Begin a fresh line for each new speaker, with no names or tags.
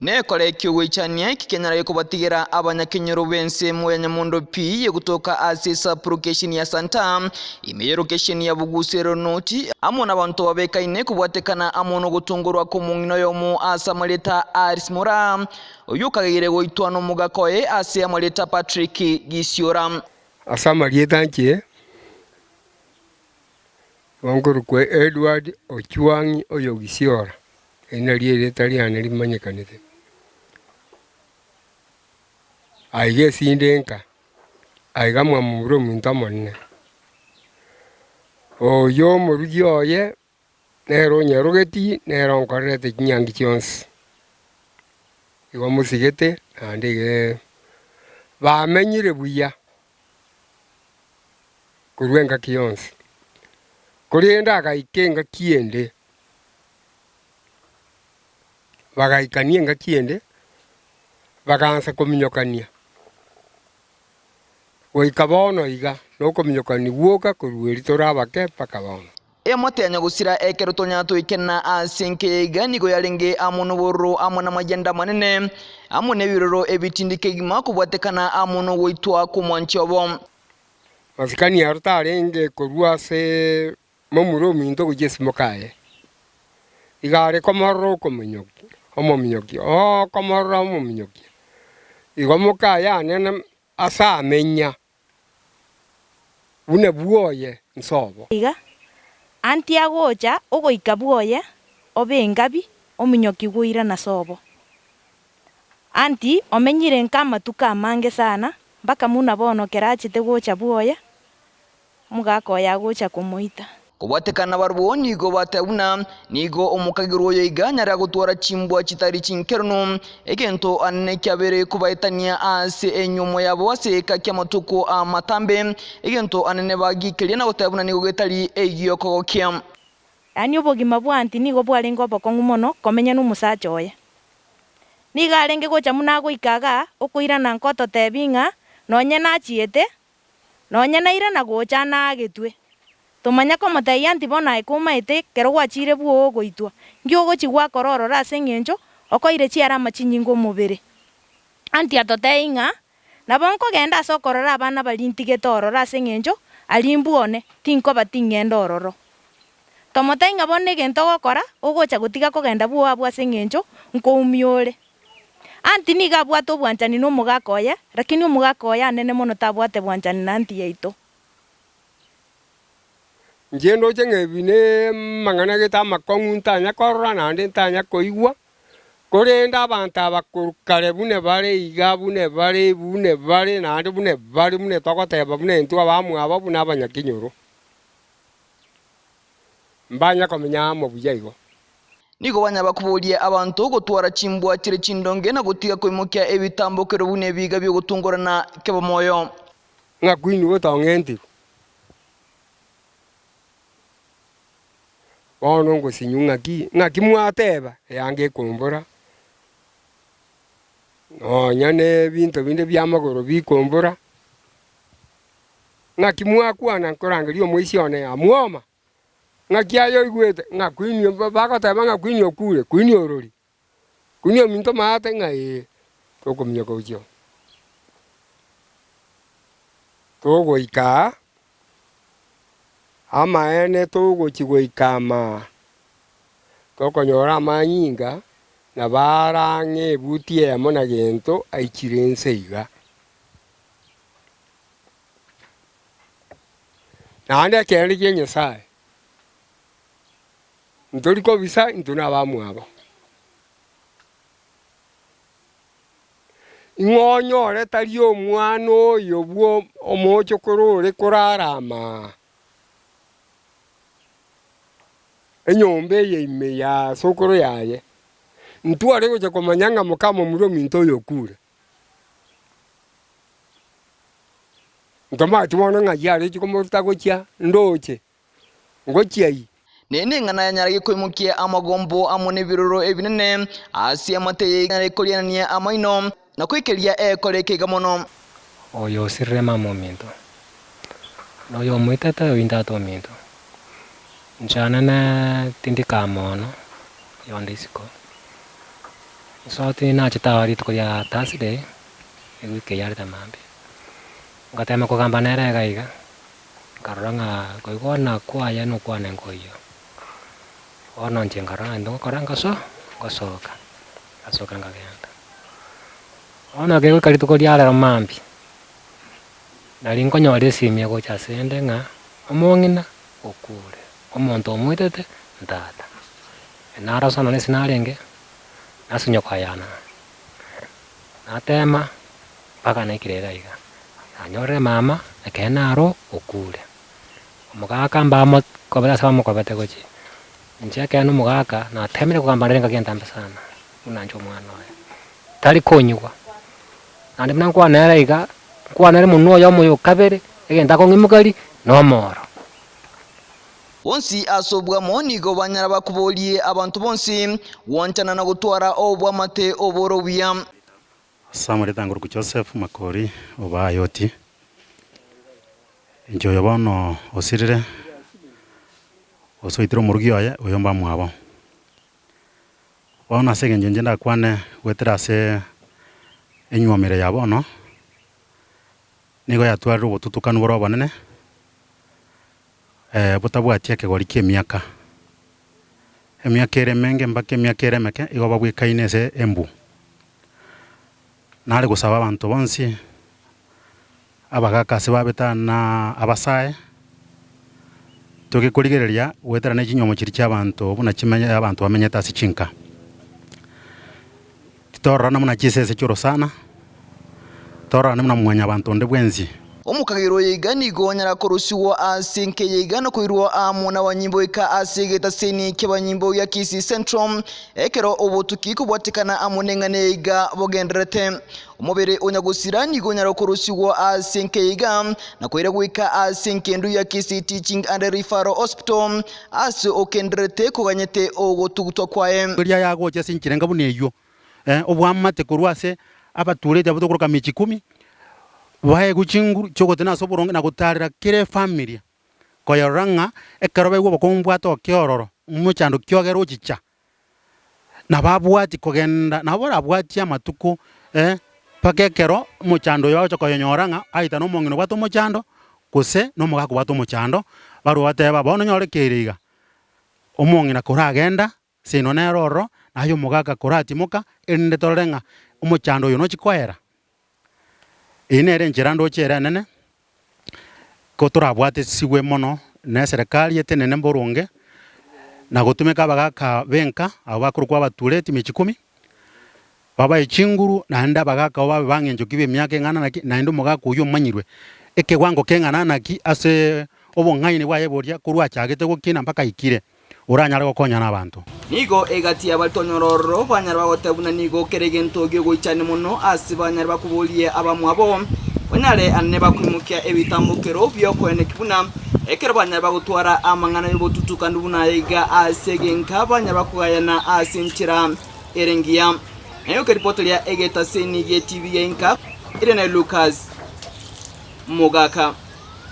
Nekore ki'ogoichania eki kenyare kobatigera abanyakenyoro b'ensemo ya Nyamondo pi egotoka ase esaburokesheni ya Santa, ime y'erokesheni ya Bugusu Eronoti, amo nabanto babekaine kobwatekana amo nogotongorwa kw'omong'ina oyomo ase amarieta a Alice Moraa, oyio okageire goitwa nomogaka oye ase amarieta Patrick Gisiora.
Ase amarieta inche nkorokwa Edward Ochwang'i oyo Gisiora. Eri nario erieta riane rimanyekanete. Aiga esinde nka, aiga mwamomura omonto omonene. Oyio omorugi oye nere onyarogeti, nere onkorerete chinyangi chionsi. Igo mosigete naende iga bamenyire buya korwa engaki yonsi. Korende agaika engaki ende, bagaikania engaki ende, bagaansa kominyokania, goika bono iga nokominyokania gwoka korwa erio tore abake mpaka bono.
Emote ya nyagosira ekero tonyara toikena ase enka iga nigo yarenge amo nobororo amo namayanda amanene, amo nebiroro ebitindi kegima kobwatekana amo nogoitwa kw'omwanchi obo.
Masikani aro tarenge korwa ase momura ominto gochia esimoka aye, iga are komorora okominyokia, omominyokia, oo komorora omominyokia. Igo mokaye anene ase amenya buna bwoye nsobo.
Iga anti agocha ogoika bwoye obe engabi ominyokigwe oirana sobo. Anti omenyire nka amatuko amange sana mpaka muna bono kero achete gocha bwoye omogaka oye agocha komoita.
Kobwatekana nabarabwo nigo bateba buna nigo omokagerwa oyo iga anyare gotwara chimbwa chitari chinkeranu, egento anene kiabeire kobaetania ase enyiomo yabo ase egeka ki'amatuko amatambe, egento anene bagikeria na goteba buna nigo getari egiokogokia.
Yaani obogima bwa aunty nigo bwarenge obokong'u mono komenya nomosacha oye. Nigo arenge gocha buna agoika igaa, okoirana nkototebi ng'a nonye nachiete, Nonya nairana gocha naagetwe, tomanya komotebia nti bono aye komaete ekero gwachire bwoo ogoitwa, nki ogochia gwakora ororo ase engencho okoire chiarama chinyinge omobere. Anti atotebie ng'a nabo nkogenda ase okorora abana baria ntigete ororo ase engencho aria mbwone, tinkoba ting'enda ororo. Tomotebie ng'a bono egento ogokora, ogocha gotiga kogenda bwoo abwo ase engencho nkoumia ore. Aunty nigo abwate obwanchani na omogaka oye, lakini omogaka oye anene mono tabwate bwanchani na aunty yaito.
Inche ndoche ng'a ebi namang'ana gete amakong'u ntanya korora naende ntanya koigwa, korende abanto aba korwa kare buna bare iga buna bare buna bare naende buna bare buna togoteba buna intwe abamwabo buna abanyakenyoro, mbanya komenya amo buya igo.
Nigo banyara koboria abanto gotwara chimbwa chire chindonge na gotiga koimokia ebitambokero buna ebiiga bi'ogotungorana kebomoyo.
Ng'a kwini gotong'entirwe, bono ngosinywa ng'aki, ng'aki mwateba? Eanga ekombora, nonya na ebinto binde bia amagoro bikombora, ng'aki mwakwana nkorangeria omoisia one amwoma. Ng'aki aye oigwete ng'a Queen bagoteba ng'a Queen okure, Queen orori, Queen ominto maate ng'a ee, tokominyoka gochia oo. Togoika aa, amaene togochi goika amaa, tokonyora amanyinga nabo are ang'e ebuti eyemo na gento aichire inse iga. Naende ekeene kia Nyasae, ntori kobisa intwe nabamwabo. Ing'o onyore tari omwana oyo bwo omochokoro ore korara amaa enyomba eye ime ya sokoro yaye, ntware gocha komanya ng'a mokamomura ominto oyo okure. Ntomanyeti bono ng'ai arechi komoruta gochia ndoche, ngochia ii.
Nere neng'ana yanyarage koimokia amagombo amo nebiroro ebinene ase amate yanyare korianania amaino, na koikeria ekore ekeiga mono.
Oyo osirire mama ominto, na oyo omoitete oyio tata ominto. Inche nene tindi kaa mono, yonde isiko. Nsoti nachete aa rituko ria Thursday, ewiki eyio yarete mambia, ngatema kogamba nere iga iga, nkarora ng'a koigwana kwaye na okwane nkoiyio. Bono inche nkarora ng'a intwe ngokora ngasoa, ngosoka, ngasoka nkagenda. Bono kegoika rituko ria rero mambia, nari nkonyora esimi egocha asende ng'a omong'ina okure, omonto omoitete ntata. Narosa nonye ase narenge, nasinyokayana, natema mpaka naikire iga iga, nanyorire mama ekero naro okure. Omogaka mbamokobete ase bamokobete gochia, inche ekeene omogaka natemire kogamba nere engaki entambe sana, buna inche omwana oye, tari konyigwa, naende buna nkwana nere iga, nkwana nere monwe oyomo oyo kabere, egento akong'imokeria, na omoro.
Bonsi ase obwamo nigo banyara bakoborie abanto bonsi gwanchana na gotwara obwamate obore obuya.
Ase amarieta ngoroku Joseph Makori o Bayoti, inche oyo bono osirire, osoitire omorugi oye oyo mbamwabo. Bono ase eng'encho inche ndakwane goetera ase enyuomere ya bono, nigo yatwarire obotutukanu bore obonene, botabwati ekegori ki'emiaka. Emiaka ere emenge mpaka emiaka ere emeke igo babwekaine ase embu. Nare gosaba abanto bonsi, abagaka ase babete na abasae, toge korigereria goetera ne chinyomo chiria chi'abanto buna chimenye abanto bamenyete ase chinka. Titororana buna chisese chi'orosana, tororane buna mwanyabanto onde bwensi.
Omokagera oyo iga nigo onyara korusigwa ase enka eye iga na koirwa amo nabanyimbo goika ase egetaseni ki'abanyimbo gia Kisii Central, ekero obotuki kobwatekana amo neng'ana eye iga bogendererete. Omobere o nyagosira nigo onyara korusigwa ase enka eye iga na koira goika ase enkendu ya Kisii Teaching and Referral Hospital ase okendererete koganyete ogotugutwa kwaye.
Eria yagocha ase enchera enga buna eyio, obwamate korwa ase abatureti abwo tokoroka michi kumi, baegwe chinguru chi'ogotena ase oboronge na gotarera kera efamilia, koyerora ng'a ekero baigwa obokong'u mbwatokia ororo, omochando ki ogere ochicha, nababwati kogenda, nabo barabwatie amatuko mpaka ekero omochando oyo bagocha koyonyora ng'a aye na omong'ina obwate omochando, gose na omogaka obwate omochando, barwe bateba bono onyore kere iga, omong'ina koragenda seino nere ororo, naye omogaka koratimoka, erinde torore ng'a omochando oyo nochie koera. Eyio nere enchera ndoche ere enene, ko torabwatesigwe mono na eserekari etenene mboronge, na gotumeka abagaka b'enka abwo bakorokwa abatureti mia chikumi, babae chinguru naende abagaka abwo babe bang'encho ki b'emiaka eng'ana naki, naende omogaka oyio omanyirwe ekewango keng'ana naki ase obong'aini bwaye boria korwa achagete gokina mpaka aikire. oranyare gokonya nabanto.
Nigo egati y'abatonyora ororo banyare bagoteba buna nigo kera egento gegoichania mono ase banyare bakoborie abamwabo, banyare anene bakoimokia ebitambokero bi'okoenekia buna ekero banyare bagotwara amang'ana y'obotutukanu buna aya iga ase egenka banyare bakogayana ase enchera ere engiya. Naye okeripotoria egetaseni gi'etibi ya inka, ere naye Lucas Mogaka.